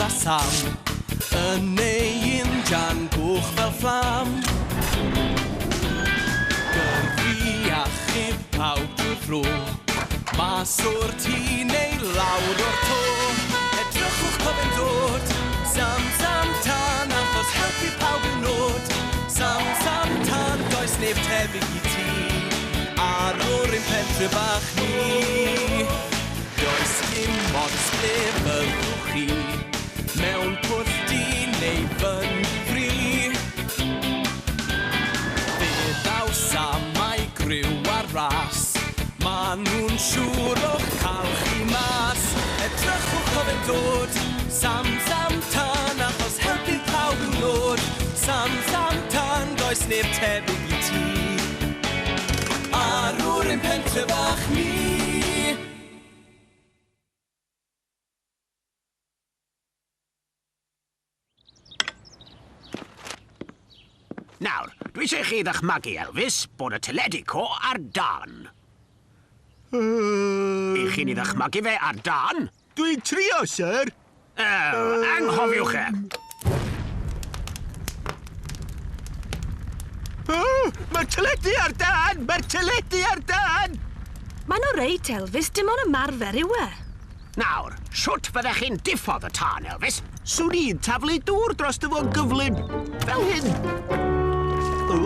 a Sam yn ei injan gwch fel fflam. Gyrru achub pawb drwy'r fro, mas o'r tŷ neu lawr o'r to. Edrychwch cofi'n dod, Sam, Sam, Tan, achos helpu pawb yw nod. Sam, Sam, Tan, does neb tebyg i ti, ar o'r ein pentre bach ni. Does dim ots ble fyddwch chi, mewn pwll du neu fyn fri. Fe ddaw Sam a'i griw ar ras, ma' nhw'n siŵr o'ch cael chi mas. Edrychwch o fe'n dod, Sam, Sam, Tan, achos helpu pawb yw nod. Sam, Sam, Tan, does neb tebyg i ti, arwr ein pentre bach ni. Nawr, dwi eisiau chi ddychmygu, Elvis, bod y teledu co ar dân. I chi'n ei ddychmygu fe ar dân? Dwi'n trio, sir. Oh, anghofiwch e. Oh, mae'r teledu ar dân! Mae'r teledu ar dân! Mae'n o reit, Elvis, dim ond ymarfer yw e. Nawr, shwt fyddech chi'n diffodd y tân, Elvis? Swn i'n taflu dŵr drosto fo'n gyflym, fel hyn. O!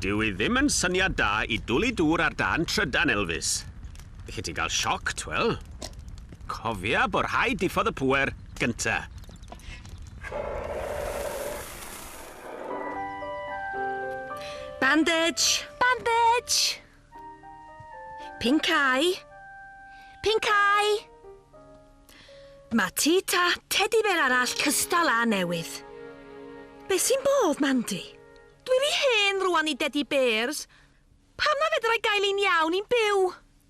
Dyw i ddim yn syniad da i dwlu dŵr ar dân trydan, Elvis. Felly ti'n cael sioc, twel. Cofia bod rhaid diffodd y pŵer gynta. Bandage! Bandage! Pink eye! Pink eye! Mae ti ta teddy bear arall cystal a newydd. Be sy'n bodd, Mandy? Dwi rhy hen rwan i teddy bears. Pam na fedra i gael un iawn i'n byw?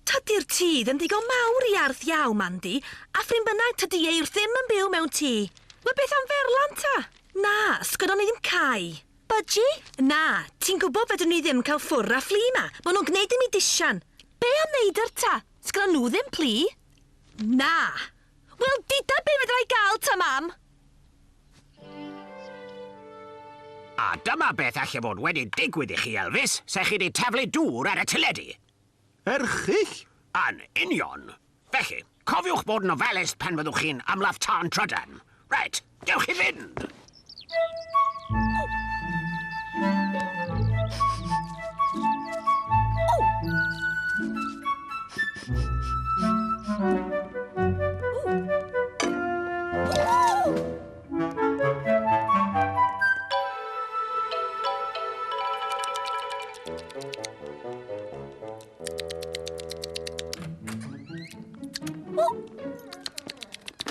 Tydi'r tŷ ddim digon mawr i ardd iawn, Mandy, a phrin bynnag tydi eirth ddim yn byw mewn tŷ. Wel, beth am ferlan ta? Na, sgynnon ni ddim cae. Budgie? Na, ti'n gwybod fedrwn ni ddim cael ffwr a ffli ma. Maen nhw'n gwneud i mi disian. Be am neidr ta? Sgynnon nhw ddim plu. Na. Wel, dida be fedra i gael ta, mam? A dyma beth alle fod wedi digwydd i chi, Elvis, se chi 'di taflu dŵr ar y teledu. Erchyll! Yn union. Felly, cofiwch bod yn ofalus pan fyddwch chi'n ymladd tân trydan. Reit, dewch i fynd!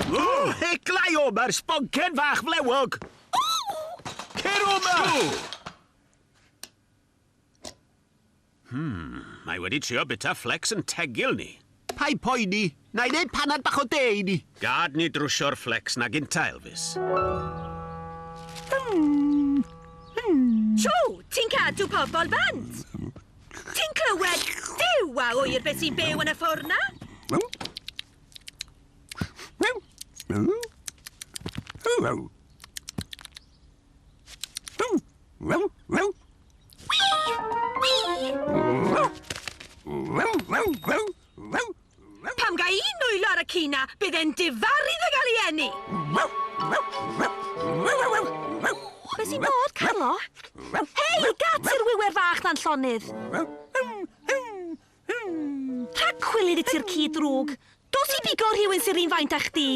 O, heglau o, mae'r sboncen fach flewog! Cer o 'ma! Mae wedi trio bita flex yn tegil ni. Paid poeni, na i wneud panad bach o de i ni. Gad ni drwsio'r flex na gynta, Elvis. Tro, ti'n cadw pobl bant. Ti'n clywed Duw a ŵyr beth sy'n byw yn y ffwrn na? Pam ga i nwylo ar y ci na, bydd e'n difaru ddo gael ei eni. Be sy'n bod, Carlo? Hei, gat i'r wiwer fach na'n llonydd. Rhag chwilydd i ti'r ci drwg. Dos i bigo rhywun sy'r un faint â chdi.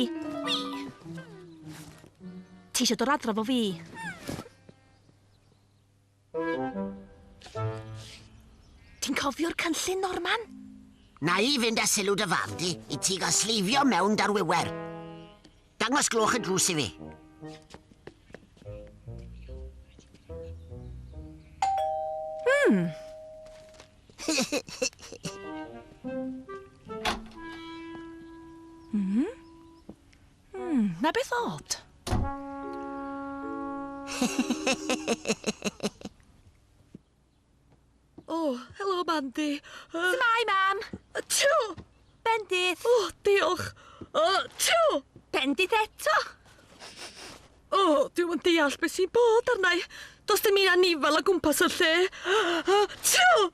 Ti eisiau dod adra fo fi? Ti'n cofio'r cynllun, Norman? Na i fynd â sylw dy fam di i ti gael sleifio mewn da'r wiwer. Dangos gloch y drws i fi. Na beth od. O, helo Mandy. S'mai, mam? Tio! Bendith. O, diolch. Tio! Bendith eto. O, dwi'm yn deall beth sy'n bod arna i. Does dim un anifal o gwmpas y lle. Tiw!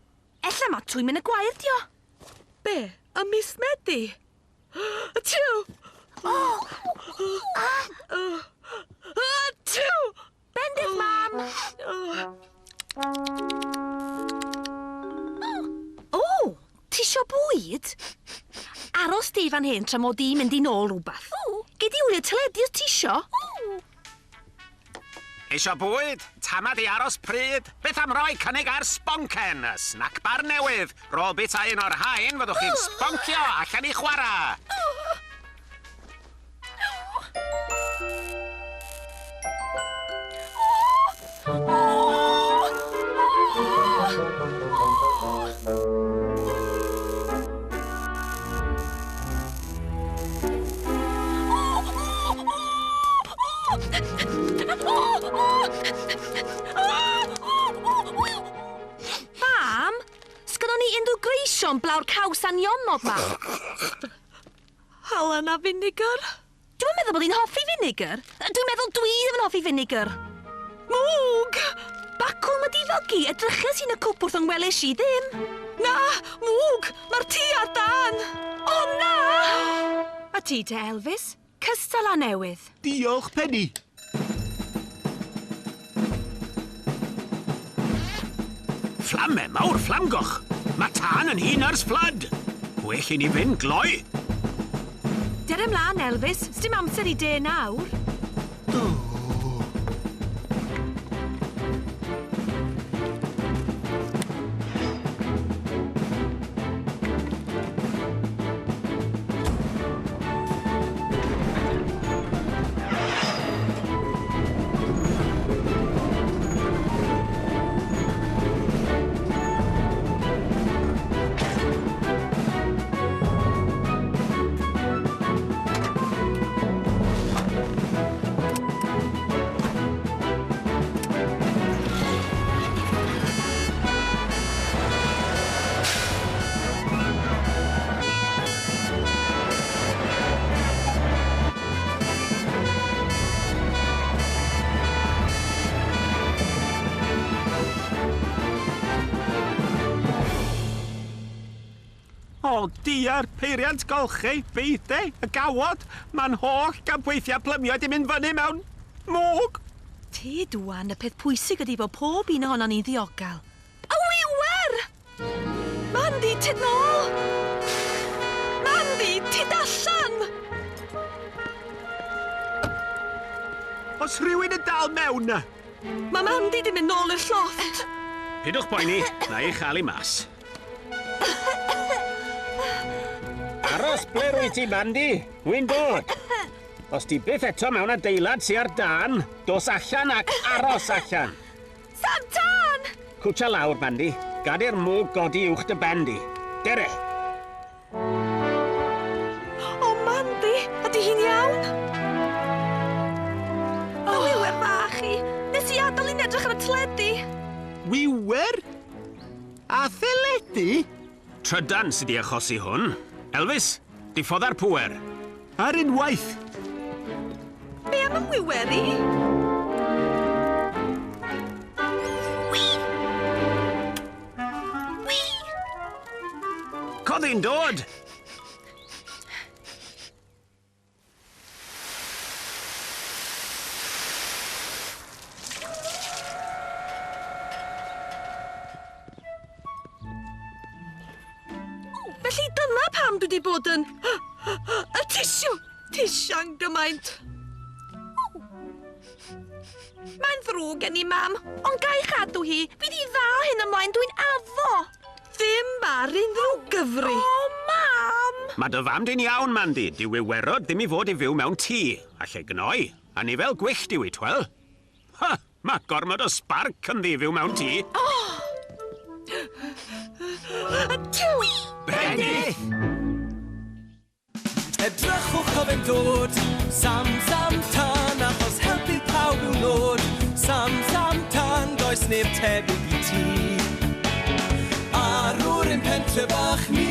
Ella ma twym yn y gwair, dio. Be? Y mis Medi? Tiw! Tiw! Bendith, mam! O, ti isio bwyd? Aros di fan hyn tra mod i'n mynd i nôl rhywbeth. Gei di wylio teledu os ti isio. Isio bwyd? Tamad i aros pryd? Beth am roi cynnig ar sboncen, y snack bar newydd? Rôl bita un o'r hain, fyddwch chi'n sboncio allan i chwarae. Mam, sgynnon ni unrhyw greision blaw'r caws anionod ma? Halen a vinegar. Dwi'm yn meddwl bod hi'n hoffi vinegar. Dwi'n meddwl dwi ddim yn hoffi vinegar. Mwg! Bacwn wedi fogi, edryches i'n y cwpwrdd ond weles i ddim. Na, mwg! Mae'r tŷ ar dân! O na! A ti te, Elvis? Cystal a newydd. Diolch, Penny. Fflame mawr fflamgoch. Mae tân yn hun ers flood. Well i ni fynd gloi. Dere ymlaen, Elvis. Sdim amser i de nawr. O, diar, peiriant golchi, beide, y gawod. Mae'n holl gampweithiau plymio di mynd fyny mewn mwg. Ti, dwan, y peth pwysig ydi bod pob un ohonon ni'n ddiogel. A wiwer! Mandy, tyd nôl! Mandy, tyd allan! Os rhywun yn dal mewn na. Mae Mandy di mynd nôl i'r llofft. Pidwch poeni, na i chael ei mas. Aros ble rwy ti, Mandy? Wy'n dod. Os ti byth eto mewn adeilad sy ar dân, dos allan ac aros allan. Sam tân! Cwtsia lawr, Mandy. Gad i'r mwg godi uwch dy ben di. Dere. O, Mandy, ydy hi'n iawn? O, wiwer bach i. Nes i adael i'n edrych ar y teledu. Wiwer? A theledu? Trydan sydd wedi achosi hwn. Elvis, diffodda'r pŵer. Ar unwaith. Be am y wiwer i? Coddi'n dod! Felly dyna pam dwi wedi bod yn... Y tisiw! Tisian gymaint. Mae'n ddrwg gen i, mam, ond ga i chadw hi. Fydd hi dda hyn ymlaen, dwi'n addo. Ddim ar unrhyw gyfri. O, mam! Mae dy fam di'n iawn, Mandy. Dyw wiwerod ddim i fod i fyw mewn tŷ. Alle gnoi. A ni fel gwyllt yw i, twel. Ha! Mae gormod o sbarc ynddi i fyw mewn tŷ. Tiw! Bendith! Edrychwch o fe'n dod, Sam, Sam, Tan, achos helpu pawb yw nod. Sam, Sam, Tan, does neb tebyg i ti. Arwr ein pentre bach ni.